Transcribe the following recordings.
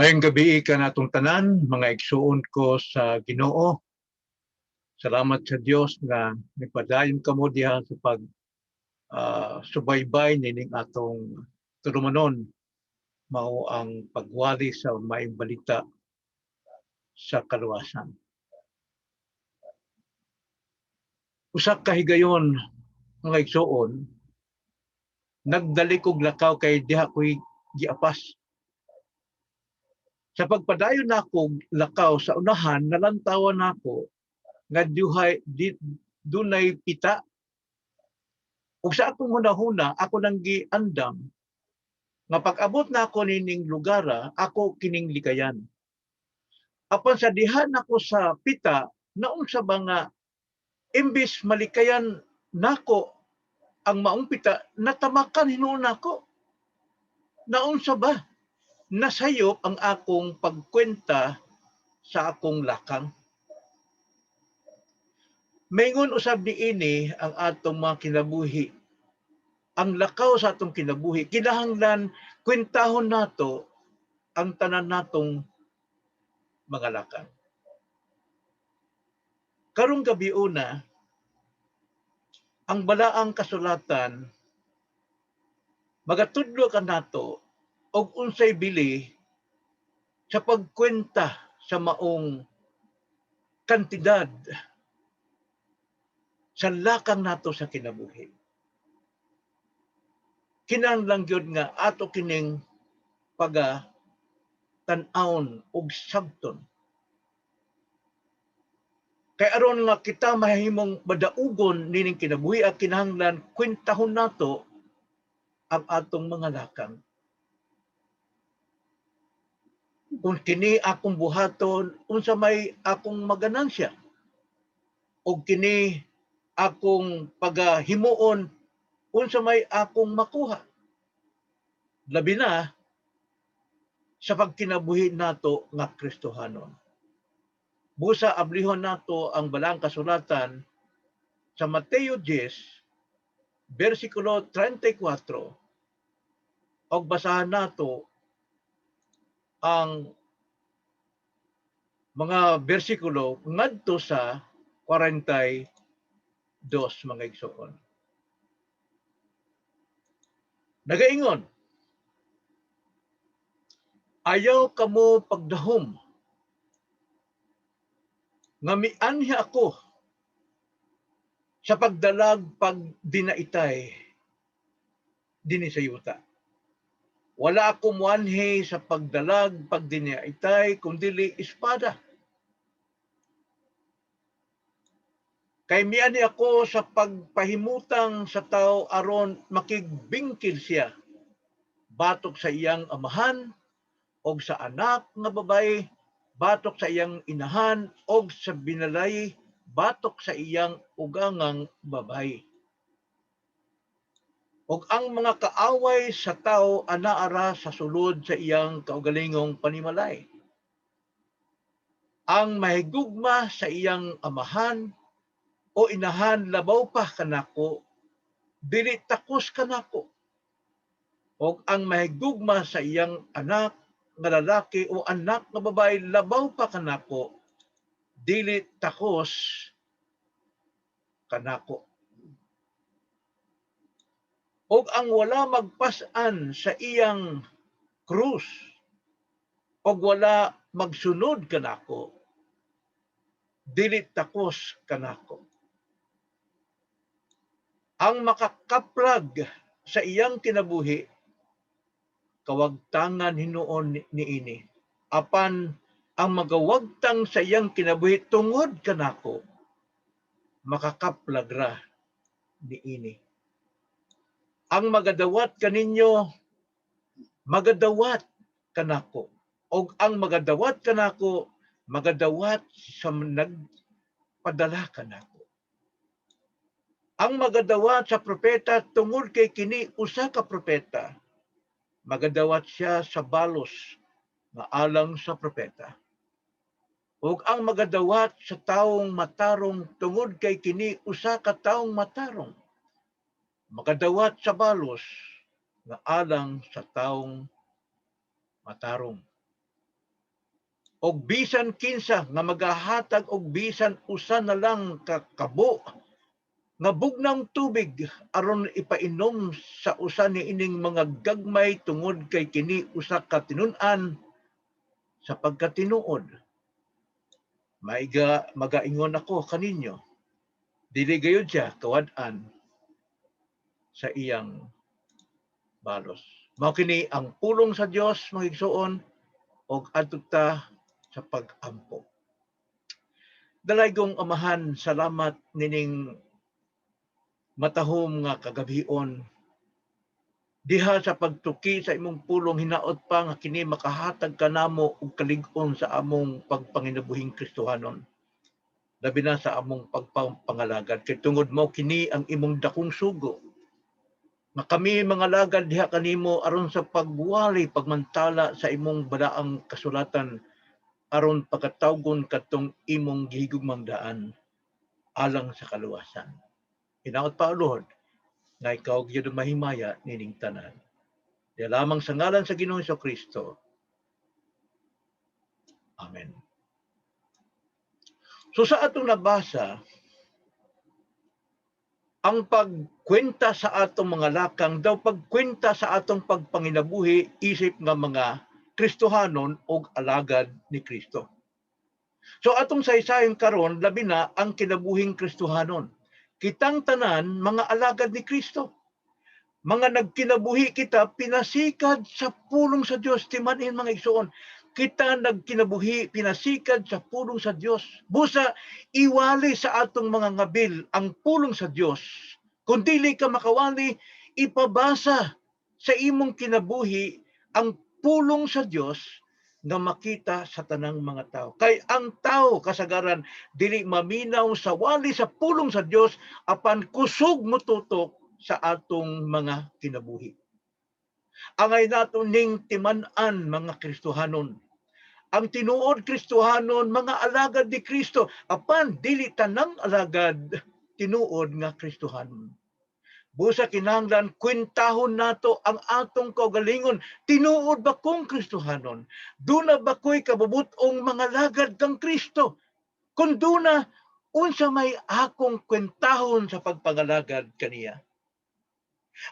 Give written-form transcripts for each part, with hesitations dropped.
Maayong gabii kanatong tanan, mga igsuon ko sa Ginoo. Salamat sa Dios nga nagpadayon kamo diha sa pag subaybay nining atong tulumanon, mao ang pagwali sa Maayong Balita sa kaluwasan. Usa ka higayon, mga igsuon, nagdali kog lakaw kay diha ko'y giapas. Sa pagpadayon nako lakaw sa unahan, nalantawan nako nga duhay di, dunay pita. Ug sa akong hunahuna, ako nang giandam nga pag-abot nako nining lugara, ako kining likayan. Apan sa diha nako sa pita, naunsa ba nga imbis malikayan nako ang maong pita, natamakan hinuon nako. Naunsa ba? Nasayop ang akong pagkwenta sa akong lakang. Maingon usab niini ang atong mga kinabuhi. Ang lakaw sa atong kinabuhi, kinahanglan kwentahon nato ang tanan natong mga lakang. Karong gabi una, ang Balaang Kasulatan magatudlo kanato og unsay bili sa pagkwenta sa maong kantidad sa lakang nato sa kinabuhi. Kinahanglan gyud nga ato kining paga tan-awon og sabton. Kay aron nga kita mahimong madaugon nining kinabuhi, at kinahanglan kwentahon nato ang atong mga lakang. Kung kini akong buhaton, unsa may akong maganansya? O kini akong pagahimuon, unsa may akong makuha? Labi na sa pagkinabuhi nato nga Kristohanon. Busa ablihon nato ang Balaang Kasulatan sa Mateo 10, versikulo 34, og basahan nato ang mga bersikulo ngadto sa 42, mga igsoon. Nagaingon, "Ayaw kamo pagdahom nga mianhi ako sa pagdalag pagdinaitay dinhi sa yuta. Wala ako muanhi sa pagdalag pagdinaitay kundili espada. Kay mianhi ako sa pagpahimutang sa tao aron makigbingkil siya batok sa iyang amahan og sa anak nga babae, batok sa iyang inahan og sa binalay, batok sa iyang ugangang babae. Og ang mga kaaway sa tao anaara sa sulod sa iyang kaugalingong panimalay. Ang mahigugma sa iyang amahan o inahan labaw pa kanako, dili takos kanako. Og ang mahigugma sa iyang anak nga lalaki o anak nga babae labaw pa kanako, dili takos kanako. Og ang wala magpas-an sa iyang krus og wala magsunod kanako, dili takos kanako. Ang makakaplag sa iyang kinabuhi, kawagtangan hinuon niini. Apan ang magawagtang sa iyang kinabuhi tungod kanako, makakaplag ra niini. Ang magadawat kaninyo, magadawat kanako. Og ang magadawat kanako, magadawat sa nagpadala kanako. Ang magadawat sa propeta tungod kay kini usa ka propeta, magadawat siya sa balos nga alang sa propeta. Ug ang magadawat sa taong matarong tungod kay kini usa ka taong matarong, magadawat sa balos nga alang sa taong matarong." Og bisan kinsa nga magahatag og bisan usa na lang ka kabo nga bugnawng tubig aron ipainom sa usa niining mga gagmay tungod kay kini usa ka tinun-an, sa pagkatinuod maiga magaingon ako kaninyo, dili gayud siya kawad-an sa iyang balos." Mao kini ang pulong sa Dios, mga igsoon, og adto ta sa pag-ampo. Dalaygong Amahan, salamat nining matahom nga kagabhion. Diha sa pagtuki sa imong pulong, hinaot pa nga kini makahatag kanamo og kalig-on sa among pagpanginabuhing Kristohanon. Labi na sa among pagpangalagad, kay tungod mo kini ang imong dakong sugo nga kami mga lagad diha kanimo aron sa pagwali, pagmantala sa imong balaang kasulatan, aron pagkatawgon kadtong imong gihigugmang daan alang sa kaluwasan. Hinaot pa, Lord, nga ikaw gyud ang mahimaya nining tanan. Di lamang sa ngalan sa Ginoong Kristo. Amen. So sa atong nabasa, ang pagkwenta sa atong mga lakang daw pagkwenta sa atong pagpanginabuhi isip nga mga Kristohanon og alagad ni Kristo. So atong saysayon karon, labi na ang kinabuhing Kristohanon. Kitang tanan mga alagad ni Kristo. Mga nagkinabuhi kita pinasikad sa pulong sa Dios, timan-in, mga igsoon. Kita nagkinabuhi pinasikad sa pulong sa Dios. Busa iwali sa atong mga ngabil ang pulong sa Dios. Kung dili ka makawali, ipabasa sa imong kinabuhi ang pulong sa Dios nga makita sa tanang mga tao. Kay ang tao kasagaran dili maminaw sa wali sa pulong sa Dios, apan kusog motutok sa atong mga kinabuhi. Angay nato ning timan-an, mga Kristohanon. Ang tinuod Kristohanon, mga alagad ni Kristo, apan dili tanang alagad tinuod nga Kristohanon. Busa kinahanglan kwentahon nato ang atong kaugalingon. Tinuod ba kong Kristohanon? Duna ba ko'y kabubut-ong mga lagad kang Kristo? Kung duna, unsa may akong kwentahon sa pagpangalagad kaniya?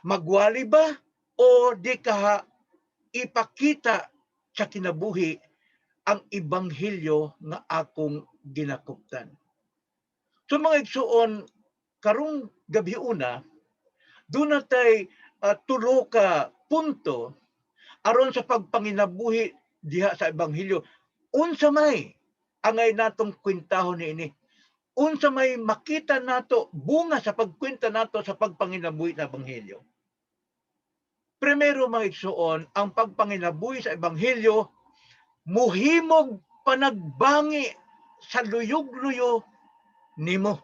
Magwali ba o di kaha ipakita sa kinabuhi ang ebanghelyo nga akong ginakuptan? So mga igsuon, karong gabi una, doon na tay tulo ka punto aron sa pagpanginabuhi diha sa ebanghelyo. Unsa may angay natong kwentahon niini? Unsa may makita nato bunga sa pagkwenta nato sa pagpanginabuhi sa ebanghelyo? Primero, mga igsuon, ang pagpanginabuhi sa ebanghelyo muhimog panagbangi sa luyog-luyo nimo.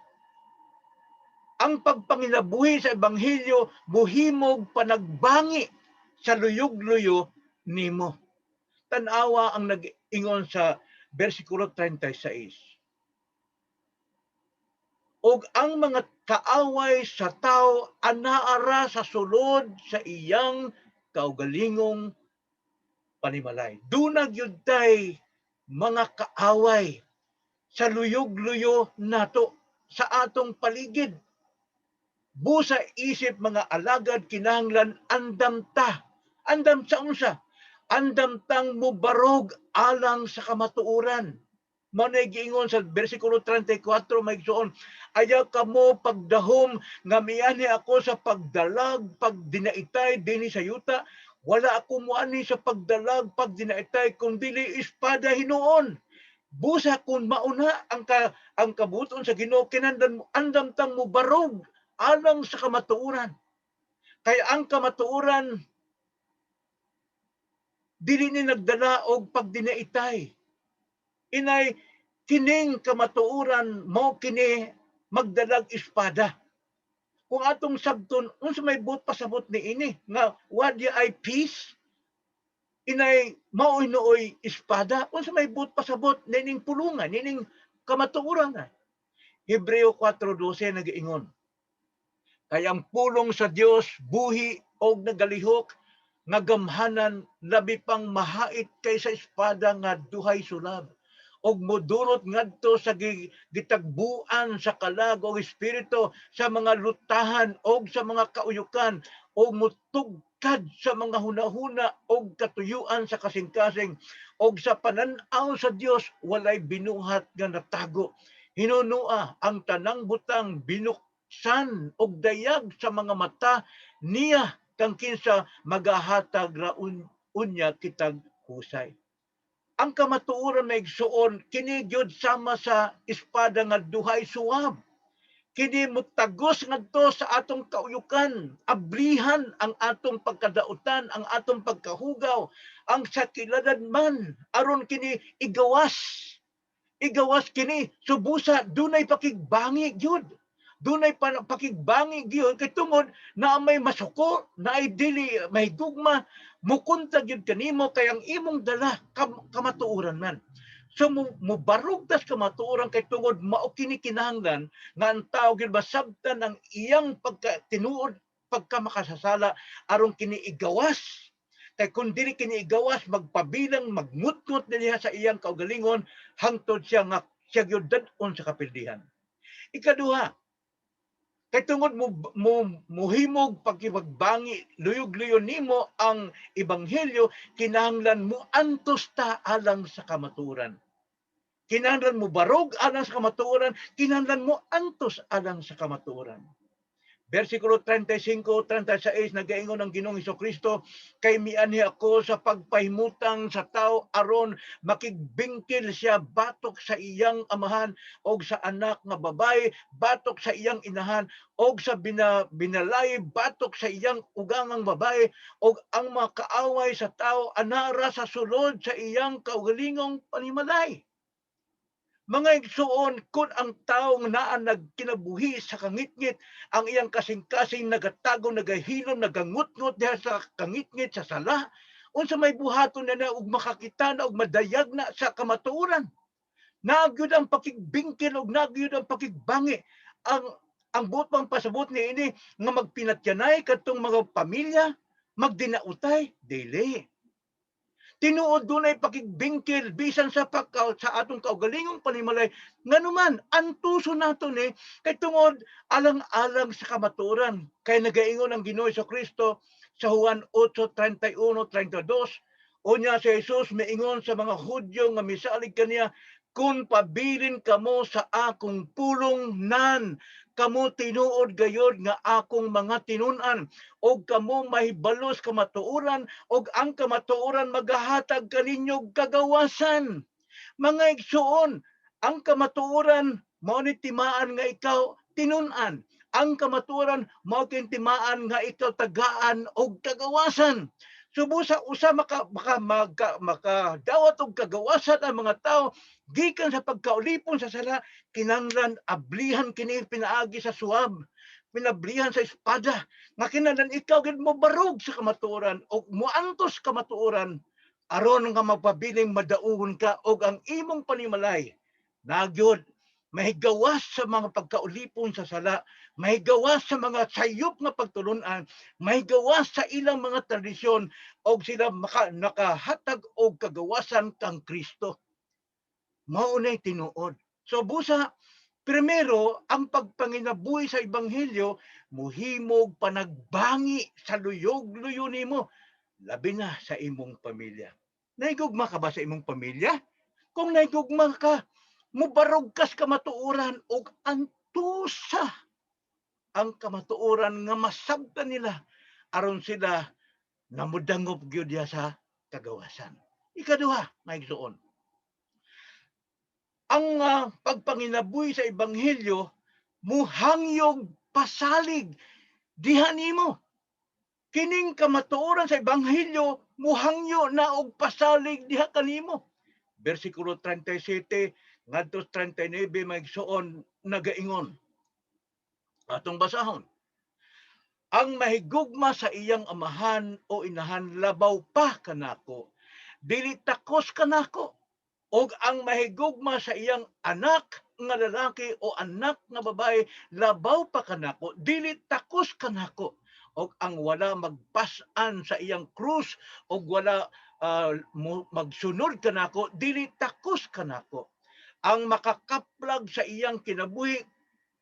Ang pagpanginabuhi sa ebanghelyo muhimog panagbangi sa luyog-luyo nimo. Tan-awa ang nag-ingon sa bersikulo 36. "Og ang mga kaaway sa tao anaara sa sulod sa iyang kaugalingong panimalay." Duna gyud tay mga kaaway sa luyog-luyo nato, sa atong paligid. Busa isip mga alagad, kinahanglan andam ta. Andam sa unsa? Andam tang mubarog alang sa kamatuoran. Mao na giingon sa bersikulo 34, mga igsoon, "Ayaw kamo pagdahom nga miani ako sa pagdalag, pagdinaitay dinhi sa yuta. Wala ako muani sa pagdalag, pagdinaitay, kung dili espada hinuon." Busa kung mauna ang kabuton sa Ginoo, kinahanglan andam tang mubarog alang sa kamatuoran. Kay ang kamatuoran dili ni nagdala og pagdinaitay. Inay kining kamatuoran mao kini magdalag espada. Kung atong sabton, unsa may buot pasabot ni ini nga "What ay peace?" Inay mao hinuoy espada. Unsa may buot pasabot nining pulungan, nining kamatuoran na? Hebreo 4:12 nagaingon, "Kay ang pulong sa Dios buhi og nagalihok nga gamhanan, labi pang mahait kaysa espada nga duhay sulab." Og modurot ngadto sa gitagbuan sa kalag og espiritu, sa mga lutahan og sa mga kauyukan, og mutugkad sa mga hunahuna og katuyuan sa kasing-kasing. Og sa panan-aw sa Dios walay binuhat nga natago. Hinunua ang tanang butang binuksan og dayag sa mga mata niya, kang kinsa magahatag ra unya kitag husay. Ang kamatuoran, mga igsuon, kini gyud sama sa espada nga duhay suwab. Kini mutagos ngadto sa atong kauyukan, ablihan ang atong pagkadautan, ang atong pagkahugaw, ang sakiladan man, aron kini igawas. Igawas kini, subusa dunay pakigbangi gyud. Dunay pakigbangi gyud kay tungod na may masuko, na ay dili may gugma, mukontra gyud kanimo kay ang imong dala kamatuoran man. So mubarog tas kamatuoran kay tungod mao kini kinahanglan nga ang tao gyud masabtan ang iyang pagka tinuod pagka makasasala aron kini igawas. Kay kung dili kini igawas, magpabilang magngutngot niya sa iyang kaugalingon hangtod siya nga siya gyud dad-on sa kapildihan. Ikaduha, kay tungod mo mo muhimog pagkipagbangi luyog-luyon nimo ang ebanghelyo, kinahanglan mo antos ta alang sa kamatuoran. Kinahanglan mo barog alang sa kamatuoran, kinahanglan mo antos alang sa kamatuoran. Versikulo 35, 36, nagaingon ang Ginoong Kristo, "Kay mianhi ako sa pagpahimutang sa tao aron makigbingkil siya batok sa iyang amahan og sa anak nga babae batok sa iyang inahan og sa binalay batok sa iyang ugangang babae, og ang mga kaaway sa tao anara sa sulod sa iyang kaugalingong panimalay." Mga igsuon, kung ang taong naa nagkinabuhi sa kangitngit, ang iyang kasing-kasing nagatago, nagahilom, nagangutngot diha sa kangitngit sa sala, unsa may buhaton na na og makakita na og madayag na sa kamatuoran? Nagyud ang pakigbingkil og nagyud ang pakigbangi. Ang buot pang pasabot ni ini nga magpinatyanay kadtong mga pamilya, magdinautay, dili. Tinuod dunay pakigbingkil bisan sa pagka, sa atong kaugalingong panimalay. Nganuman antuso nato ni kay tungod alang-alang sa kamatuoran. Kay nagaingon ang Ginoo Kristo sa Juan 8:31, 32, unya si Jesus miingon sa mga Hudyo nga misalig kaniya, "Kung pabilin kamo sa akong pulong, nan kamo tinuod gayod nga akong mga tinun-an, og kamo mahibalos kamatuoran, og ang kamatuoran magahatag kaninyo kagawasan." Mga igsuon, ang kamatuoran mao ni timaan nga ikaw tinun-an. Ang kamatuoran mao kini timaan nga ikaw tagaan og kagawasan. Subusa usa maka maka maka makadawat og kagawasan ang mga tao gikan sa pagkaulipon sa sala, kinanglan ablihan kini pinaagi sa suwab, pinablihan sa espada, nga kinahanglan ikaw gid mo barog sa kamatuoran o moantos kamatuoran aron nga mapabiling madaugon ka og ang imong panimalay nagyod mahigawas sa mga pagkaulipon sa sala, mahigawas sa mga sayop nga pagtulunan, mahigawas sa ilang mga tradisyon og sila nakahatag og kagawasan kang Kristo. Mao nay tinuod. So busa, primero, ang pagpanginabuhi sa ebanghelyo muhimog panagbangi sa luyog-luyo nimo, labi na sa imong pamilya. Naigugma ka ba sa imong pamilya? Kung naigugma ka, mubarog kas kamatuoran og antusa ang kamatuoran nga masabtan nila aron sila namudangop gyud sa kagawasan. Ikaduha, mga igsoon, ang pagpanginabuhi sa ebanghelyo muhangyog pasalig diha nimo. Kining kamatuoran sa ebanghelyo muhangyo na og pasalig diha kanimo. Bersikulo 37 ngadto 39, mga igsoon, nagaingon. Atong basahon. "Ang mahigugma sa iyang amahan o inahan labaw pa kanako, dili takos kanako. Og ang mahigugma sa iyang anak nga lalaki o anak nga babae labaw pa kanako, dili takos kanako. Og ang wala magpas-an sa iyang krus og wala magsunod kanako, dili takos kanako." Ang makakaplag sa iyang kinabuhi,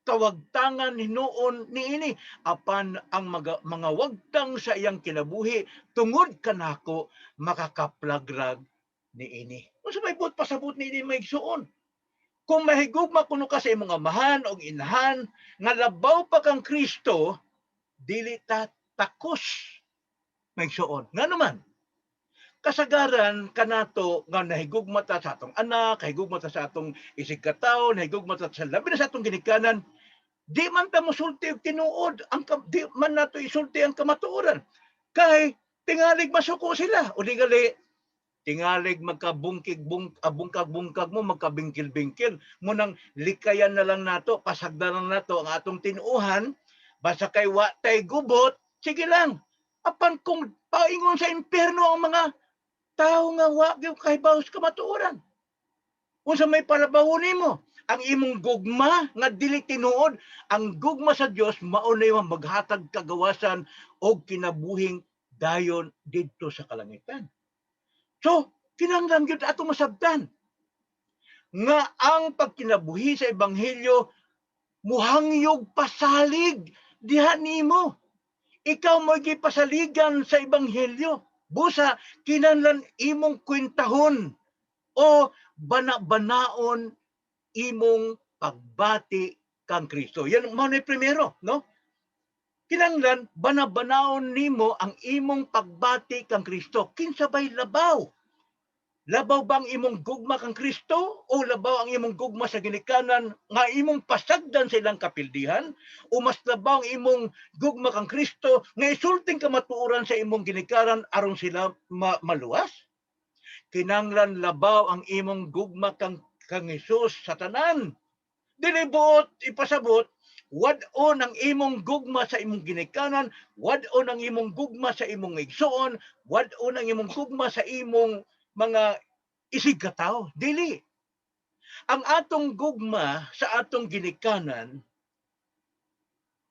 kawagtangan hinuon niini, apan ang mga wagtang sa iyang kinabuhi tungod kanako makakaplagrag niini. Unsa may buot pasabot niini, mga igsuon? Kung mahigugma kuno ka sa imong amahan o inahan nga labaw pa kang Kristo, dili ta takos, mga igsuon. Ngano man, kasagaran kanato nga nahigugma ta sa atong anak, nahigugma ta sa atong isig katawo, nahigugma ta sa labi na sa atong ginikanan, di man ta mosulti og tinuod, di man nato isulti ang kamatuoran. Kay tingalig masuko sila o di gali tingalig magkabungkig bung bungkag-bungkag mo, magkabingkil-bingkil mo. Nang likayan na lang nato, pasagdan lang nato ang atong tinuohan basta kay wa tay gubot, sige lang. Apan kung paingon sa impierno ang mga tao nga wa gyud kahibaw sa kamatuoran, unsa may palabawon nimo? Ang imong gugma nga dili tinuod. Ang gugma sa Dios mao na yung maghatag kagawasan og kinabuhing dayon didto sa kalangitan. So kinahanglan gyud ato masabtan nga ang pagkinabuhi sa ebanghelyo muhangyog pasalig diha nimo. Ikaw mo gipasaligan sa ebanghelyo. Busa kinahanglan imong kwentahon o bana-banaon imong pagbati kang Kristo. Yan mao na primero, no? Kinahanglan bana-banaon nimo ang imong pagbati kang Kristo. Kinsa bay labaw? Labaw bang imong gugma kang Kristo o labaw ang imong gugma sa ginikanan nga imong pasagdan sa ilang kapildihan, o mas labaw ang imong gugma kang Kristo nga isulting kamatuoran sa imong ginikanan aron sila maluwas? Kinanglan labaw ang imong gugma kang Hesus sa tanan. Dili buot ipasabot wad-on ang imong gugma sa imong ginikanan, wad-on ang imong gugma sa imong igsuon, wad-on ang imong gugma sa imong mga isig katawo. Dili. Ang atong gugma sa atong ginikanan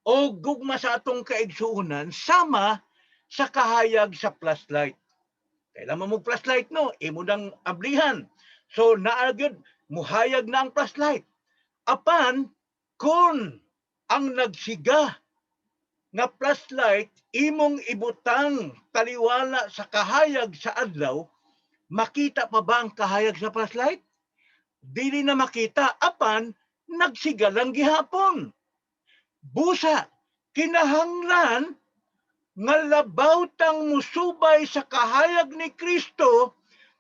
o gugma sa atong kaigsuonan sama sa kahayag sa flashlight. Kailangan mo flashlight, no? Imo nang ablihan. So naa gyud, muhayag na ang flashlight. Apan kung ang nagsiga nga flashlight imong ibutang taliwala sa kahayag sa adlaw, makita pa ba ang kahayag sa flashlight? Dili na makita, apan nagsiga lang gihapon. Busa kinahanglan nga labaw tang musubay sa kahayag ni Kristo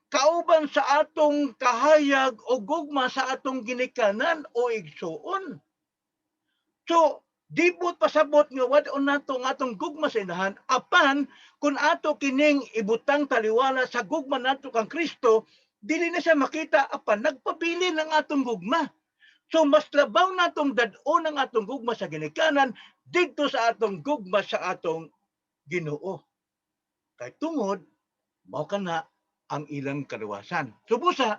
kauban sa atong kahayag o gugma sa atong ginikanan o igsuon. So, di buot pasabot nga wad-on nato ang atong gugma sa inahan, apan kung ato kining ibutang taliwala sa gugma nato kang Kristo, dili na siya makita, apan nagpabilin ang atong gugma. So mas labaw natong dad-on ang atong gugma sa ginikanan didto sa atong gugma sa atong Ginoo. Kay tungod mao kana ang ilang kaluwasan. So busa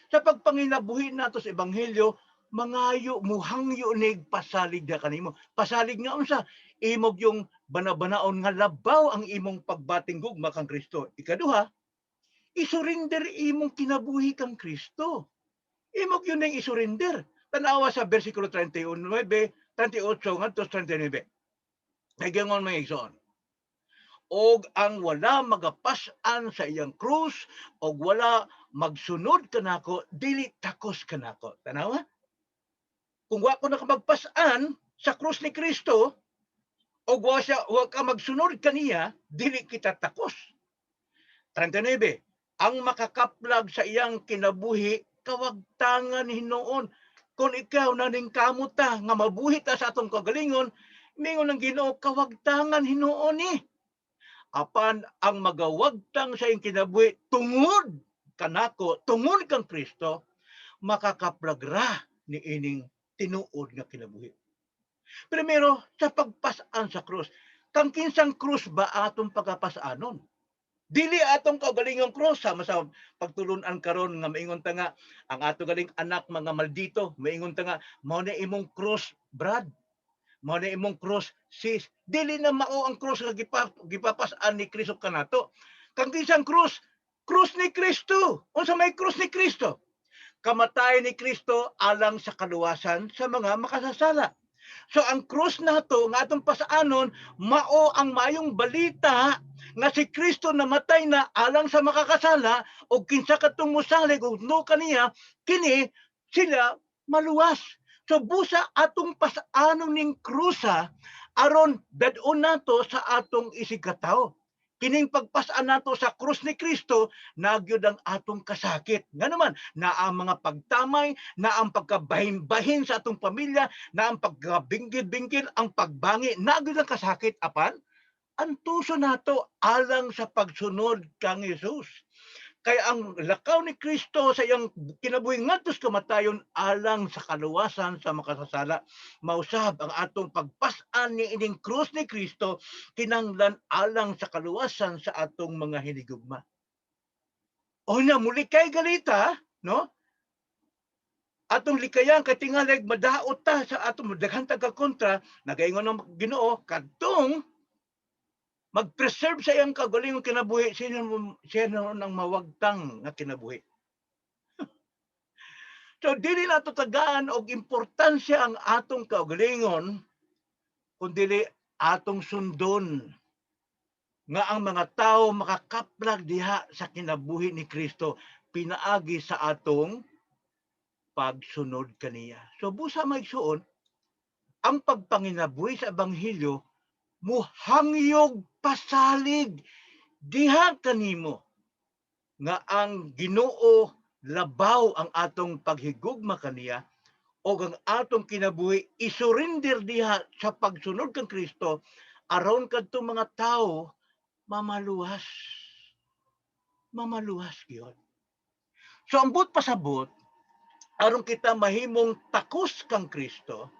sa pagpanginabuhi nato sa ebanghelyo, mangayo, muhangyo nig pasalig na kanimo. Pasalig nga unsa? Imog yung banabanaon nga labaw ang imong pagbating gugma kang Kristo. Ikaduha, isurrender imong kinabuhi kang Kristo. Imog yun ang isurrender. Tanawa sa versikulo 39, 38 ngadto 39. Nagingon, mga igsoon, "Og ang wala magapas-an sa iyang krus og wala magsunod kanako, dili takos kanako." Tanawa? Kung wa ko nakamagpas-an sa krus ni Kristo og wa ka magsunod kaniya, dili kita takos. 39. "Ang makakaplag sa iyang kinabuhi, kawagtangan hinuon." Kung ikaw naningkamot ta nga mabuhi ta sa atong kagalingon, mingon ng Ginoo, kawagtangan hinuon ni. "Apan ang magawagtang sa iyang kinabuhi tungod kanako," tungod kang Kristo, "makakaplagra ni ining tinuod nga kinabuhi." Primero, sa pagpas-an sa krus. Kang kinsang krus ba atong pagapas-anon? Dili atong kaugalingong krus, sama sa pagtulunan karon nga maingon ta nga ang ato galing anak mga maldito, maingon ta nga mao na imong krus, Brad. Mao na imong krus, sis. Dili na mao ang krus nga gipapas-an ni Kristo kanato. Kang kinsang krus? Krus ni Kristo. Unsa may krus ni Kristo? Kamatayon ni Kristo alang sa kaluwasan sa mga makasasala. So ang krus nato nga atong pasanon, mao ang maayong balita nga si Kristo namatay na alang sa makakasala, ug kinsa kadtong mosalig ug no kaniya, kini sila maluwas. So busa atong pasanon ning krusa aron dad-on nato sa atong isigkatawo. Kining pagpas-an nato sa krus ni Kristo, nagyod ang atong kasakit. Nga naman, na ang mga pagtamay, na ang pagkabahin-bahin sa atong pamilya, na ang pagkabinggil-binggil, ang pagbangi, nagyod ang kasakit apan antuso nato alang sa pagsunod kang Hesus. Kay ang lakaw ni Kristo sa iyang kinabuhi ngadto sa kamatayon alang sa kaluwasan sa makasasala. Mausab ang atong pagpas-an ni ining krus ni Kristo kinanglan alang sa kaluwasan sa atong mga hinigugma. O na muli kay galita, no? Atong likayan kay tingalig madaot ta sa atong daghan taga kontra, nagaingon ng Ginoo, kadtong mag-preserve sa iyang kaugalingong kinabuhi, siya nang mawagtang nga kinabuhi. So dili nato tagaan og importansya ang atong kaugalingon, kundi atong sundon nga ang mga tao makakaplag diha sa kinabuhi ni Kristo pinaagi sa atong pagsunod kaniya. So busa, mga igsuon, ang pagpanginabuhi sa ebanghelyo muhangyog pasalig diha kanimo nga ang Ginoo labaw ang atong paghigugma kaniya o ang atong kinabuhi isurrender diha sa pagsunod kang Kristo aron kadtong mga tawo mamaluwas, mamaluwas gyud. So ang buot pasabot, aron kita mahimong takos kang Kristo,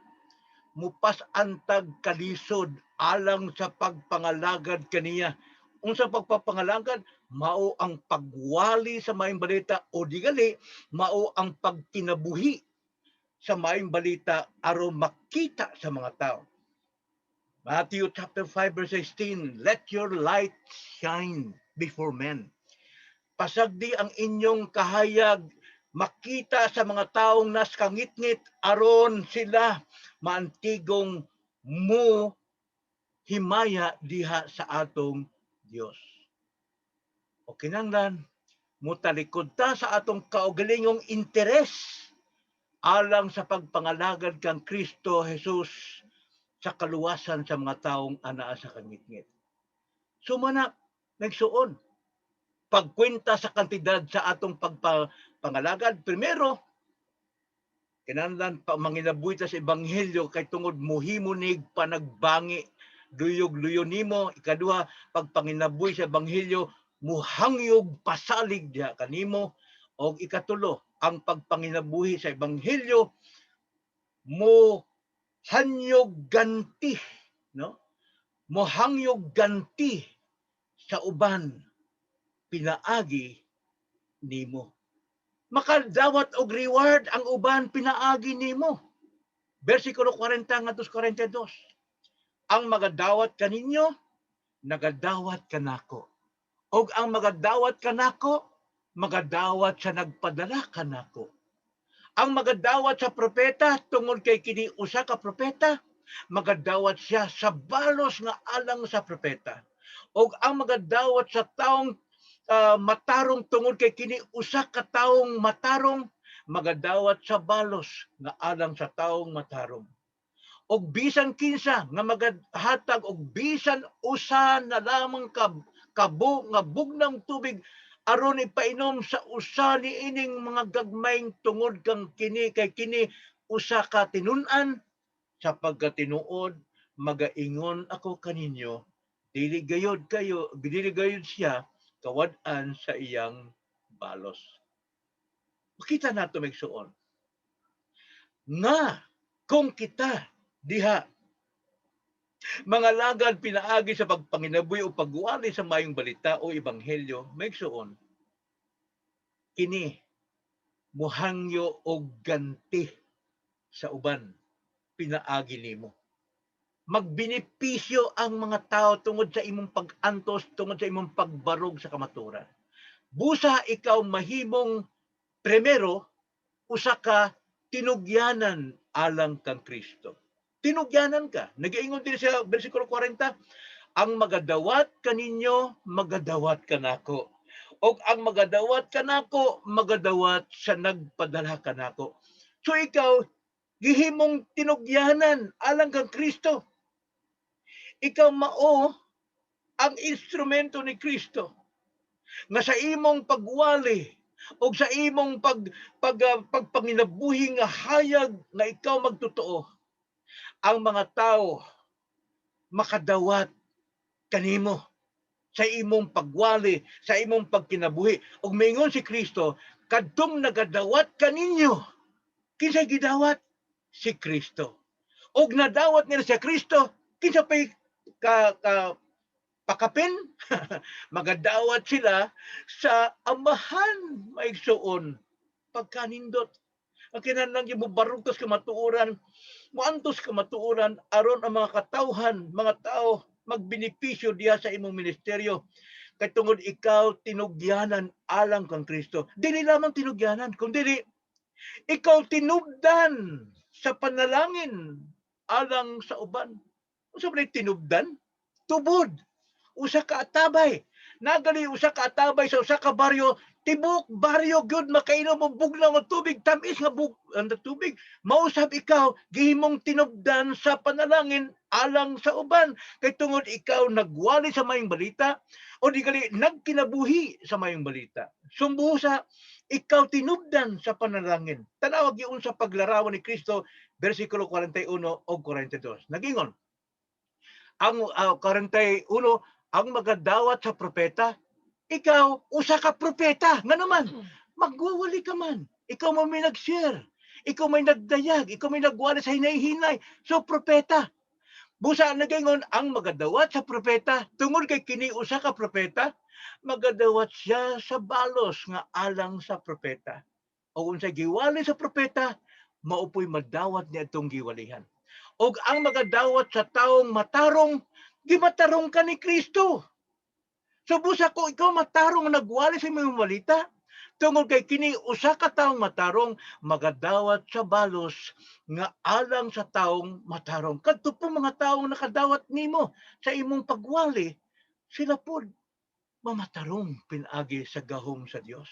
mupas-an tag kalisod alang sa pagpangalagad kaniya. Unsa pagpapangalagad? Mao ang pagwali sa maayong balita o digali mao ang pagkinabuhi sa maayong balita aron makita sa mga tao. Matthew chapter 5 verse 16, "Let your light shine before men." Pasagdi ang inyong kahayag makita sa mga taong nas kangitngit aron sila maantigong mo himaya diha sa atong Dios. O kinanglan mutalikod ta sa atong kaugalingong interes alang sa pagpangalagad kang Kristo Jesus sa kaluwasan sa mga taong anaa sa kangitngit. Sumana, nagsuon, pagkwenta sa kantidad sa atong pagpangalagad, primero, kinahanglan pa manginabuhi ta sa ebanghelyo kay tungod muhimo nig panagbangi, duyog luyo nimo. Ikaduha, pagpanginabuhi sa ebanghelyo muhangyog pasalig diha kanimo. Og ikatulo, ang pagpanginabuhi sa ebanghelyo mo hanyog ganti, no, mohangyog ganti sa uban pinaagi nimo. Makadawat og reward ang uban pinaagi nimo. Versikulo 40 ngadto 42. "Ang magadawat kaninyo, nagadawat kanako. Og ang magadawat kanako, magadawat sa nagpadala kanako. Ang magadawat sa propeta tungod kay kini usa ka propeta, magadawat siya sa balos nga alang sa propeta. Og ang magadawat sa taong matarong tungod kay kini usa ka taong matarong, magadawat sa balos nga alang sa taong matarong. Og bisan kinsa nga magahatag og bisan usa na lamang ka kabo nga bugnang tubig aron ipainom sa usa ni ining mga gagmayng tungod kang kini kay kini usa ka tinun-an, sa pagkatinuod magaingon ako kaninyo, dili gayod kayo, dili gayod siya kawad-an sa iyang balos." Makita nato, migsuon, nga kung kita diha mga lagad pinaagi sa pagpanginabuhi o pagwali sa mayong balita o ebanghelyo, migsuon, kini muhangyo og ganti sa uban pinaagi nimo. Magbenepisyo ang mga tao tungod sa imong pag-antos, tungod sa imong pagbarog sa kamaturan. Busa ikaw mahimong primero. Usa ka tinugyanan alang kang Kristo. Tinugyanan ka. Nagaingon din sa versikulo 40, "Ang magadawat kaninyo, magadawat kanako. Og ang magadawat kanako, magadawat sa nagpadala kanako." So ikaw, gihimong tinugyanan alang kang Kristo. Ikaw mao ang instrumento ni Kristo nga sa imong pagwali o sa imong pagpanginabuhi nga hayag nga ikaw magtotoo, ang mga tao makadawat kanimo sa imong pagwali, sa imong pagkinabuhi. Ug maingon si Kristo, "Kadtong nagadawat kaninyo," kinsay gidawat? Si Kristo. Ug nadawat nila sa Kristo, kinsa pay ka pakapin? Magadawat sila sa Amahan, maigsuon. Pagkanindot. Ang kinahanglan mo barugtos kamatuoran, moantos kamatuoran aron ang mga katawhan, mga tao magbenepisyo diha sa imong ministeryo. Kay tungod ikaw tinugyanan alang kang Kristo. Dili lamang tinugyanan, kundi ikaw tinubdan sa panalangin alang sa uban. Unsa man tinubdan? Tubod. Usa ka atabay. Nagali usa ka atabay sa usa ka baryo, tibok baryo gyud makainom og bugnaw nga tubig, tamis nga ang tubig. Mausab ikaw gihimong tinubdan sa panalangin alang sa uban kay tungod ikaw nagwali sa maayong balita o di gali nagkinabuhi sa maayong balita. Sumbusa ikaw tinubdan sa panalangin. Tanawag yun sa paglarawan ni Kristo, versikulo 41 o 42. Nagingon ang 41, "Ang magadawat sa propeta," ikaw usa ka propeta nga naman magwawali ka man, ikaw mo may nag-share, ikaw may nagdayag, ikaw may nagwali sa hinay-hinay, so propeta. Busa nagaingon, "Ang magadawat sa propeta," tungod kay kini usa ka propeta, magadawat siya sa balos nga alang sa propeta. O unsay giwali sa propeta, maupoy madawat niya itong giwalihan. Og ang magadawat sa taong matarong, gimatarong ka ni Kristo. So busa ko ikaw matarong nagwali sa imong balita, tungod kay kini usa ka taong matarong, magadawat sa balos nga alang sa taong matarong. Kadto po mga taong nakadawat nimo sa imong pagwali, sila pod mamatarong pinaagi sa gahom sa Dios.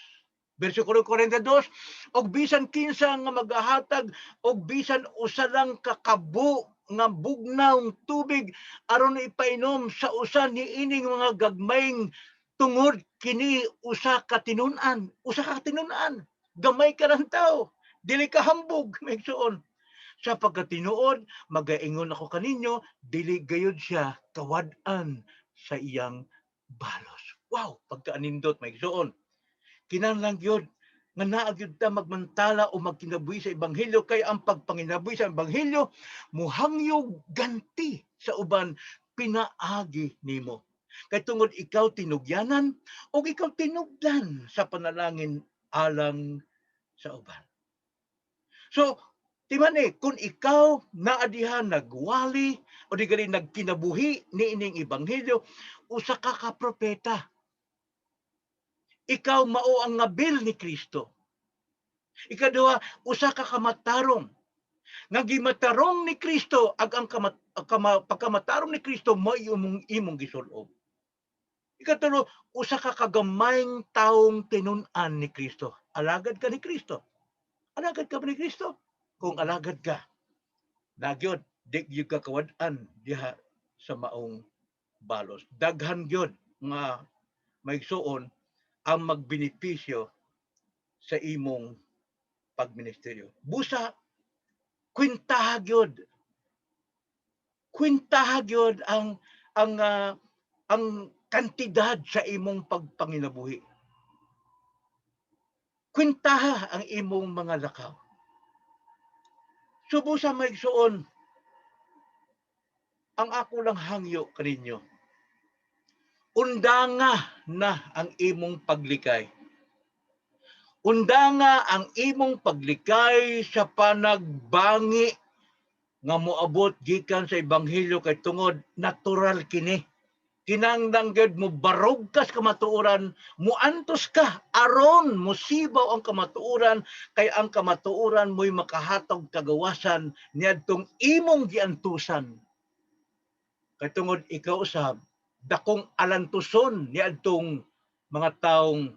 Versikulo 42, "Og bisan kinsa nga magahatag og bisan usa lang ka kabo nga bugnawng tubig aron ipainom sa usa niining mga gagmayng tungod kini usa ka tinun-an," usa ka tinun-an, gamay ka ng tao, dili ka hambog, maigsuon, "sa pagkatinuod magaingon ako kaninyo, dili gayud siya kawad-an sa iyang balos." Wow, pagkaanindot, maigsuon. Kinahanglan gyud nga naa gyud ta magmantala o magkinabuhi sa ebanghelyo kay ang pagpanginabuhi sa ebanghelyo muhangyog ganti sa uban pinaagi nimo. Kay tungod ikaw tinugyanan o ikaw tinubdan sa panalangin alang sa uban. So, timan eh, kung ikaw naa diha nagwali o di gali nagkinabuhi niining ebanghelyo, usa ka ka propeta. Ikaw mao ang ngabil ni Kristo. Ikaduha, usa ka kamatarong nga gimatarong ni Kristo ag ang pagkamatarong ni Kristo mao imong gisulob. Ikatulo, usa ka kagamayng taong tinun-an ni Kristo. Alagad ka ni Kristo. Alagad ka ba ni Kristo? Kung alagad ka, nagyod, di gyud ka kawad-an diha sa maong balos. Daghan gyud nga maigsuon ang magbenepisyo sa imong pagministeryo. Busa, kwentaha gyud. Kwentaha gyud ang kantidad sa imong pagpanginabuhi. Kwentaha ang imong mga lakaw. Subo sa maigsuon, ang ako lang hangyo kaninyo. Undanga na ang imong paglikay. Undanga ang imong paglikay sa panagbangi nga moabot gikan sa ebanghelyo kay tungod natural kini. Kinahanglan gyud mo barog ka sa kamatuoran, muantos ka aron mosibaw ang kamatuoran, kay ang kamatuoran mo'y makahatag kagawasan niadtong imong giantusan. Kay tungod ikaw usab dakong alantuson niadtong mga taong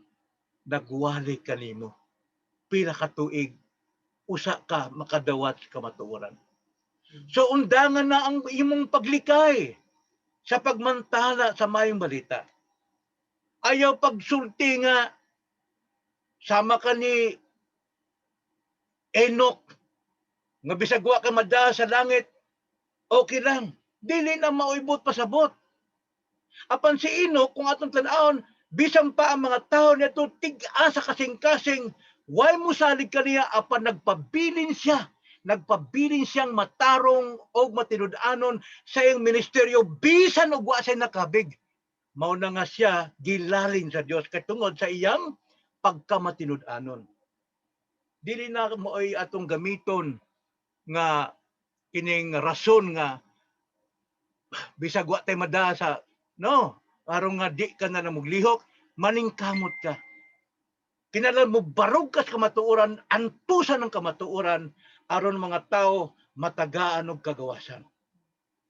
nagwali kanimo. Pila ka tuig usa ka makadawat sa kamatuoran. So undangan na ang imong paglikay sa pagmantala sa maayong balita. Ayaw pagsulti nga sama ka ni Enoch nga bisag wa ka madaa sa langit, okay lang. Dili na maoy buot pasabot. Apan si Enoch, kung atong tan-awon, bisan pa ang mga tao nito tig-a sa kasing-kasing, way mosalig kaniya, apan nagpabilin siya. Nagpabilin siyang matarong o matinud-anon sa iyang ministeryo bisan og wa siya nakabig. Mao na nga siya gilalin sa Dios kay tungod sa iyang pagkamatinud-anon. Dili na maoy atong gamiton nga kining rason nga bisag wa tay madaa sa, no, aron nga di ka na moglihok, maningkamot ka. Kinahanglan mo barog ka sa kamatuoran, antusan ng kamatuoran aron mga tao matagaan og kagawasan.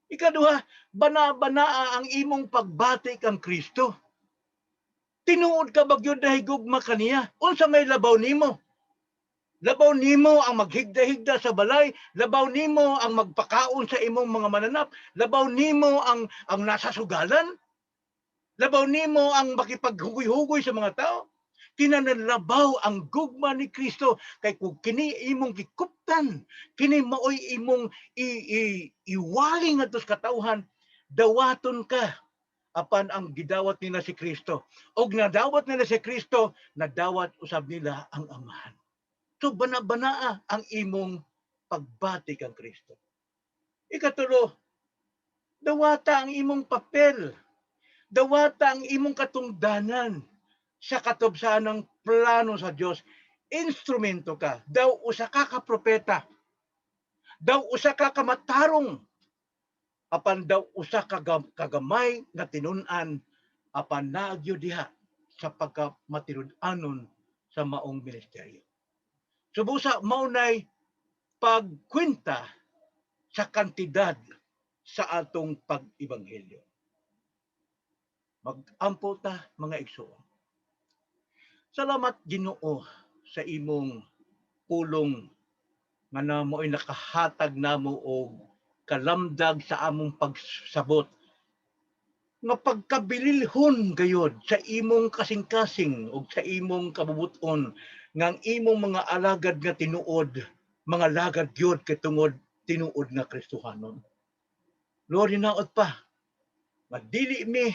Ikaduha, bana-banaa ang imong pagbati kang Kristo. Tinuod ka ba gyud nahigugma kaniya? Unsa may labaw nimo? Labaw nimo ang maghigda-higda sa balay, labaw nimo ang magpakaon sa imong mga mananap, labaw nimo ang nasa sugalan, labaw nimo ang makipaghugoy-hugoy sa mga tao. Kinahanglan labaw ang gugma ni Kristo, kay kung kini imong gikuptan, kini maoy imong iwali ngadto sa katawhan, dawaton ka, apan ang gidawat nila si Kristo. Og nadawat nila si Kristo, nadawat usab nila ang Amahan. So bana-banaa ang imong pagbati kang Kristo. Ikatulo, dawata ang imong papel. Dawata ang imong katungdanan sa katubsaan ng plano sa Dios. Instrumento ka. Daw usa ka ka propeta. Daw usa ka kamatarong. Apan daw usa ka kagamay nga tinun-an, apan naagyo diha sa pagkamatinud-anon sa maong ministeryo. Subusa maunay pagkwenta sa kantidad sa atong pag-ebanghelyo. Mag-ampo ta, mga igsoon. Salamat, Ginoo, sa imong pulong nga namo ay nakahatag namo og kalamdag sa among pagsabot nga pagkabililhon gayod sa imong kasing-kasing ug sa imong kabubuton nga ang imong mga alagad nga tinuod, mga lagad gyud kay tungod tinuod nga Kristohanon. Lord, hinaot pa madili mi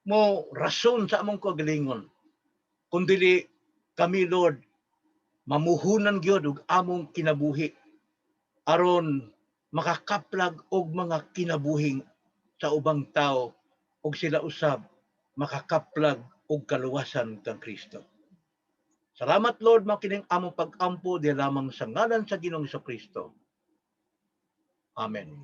mo rason sa among kagalingon, kundili kami, Lord, mamuhunan gyud og among kinabuhi aron makakaplag og mga kinabuhing sa ubang tao ug sila usab makakaplag og kaluwasan kang Kristo. Salamat, Lord, makining among pag-ampo di lamang sa ngalan sa Ginoong Kristo. Amen.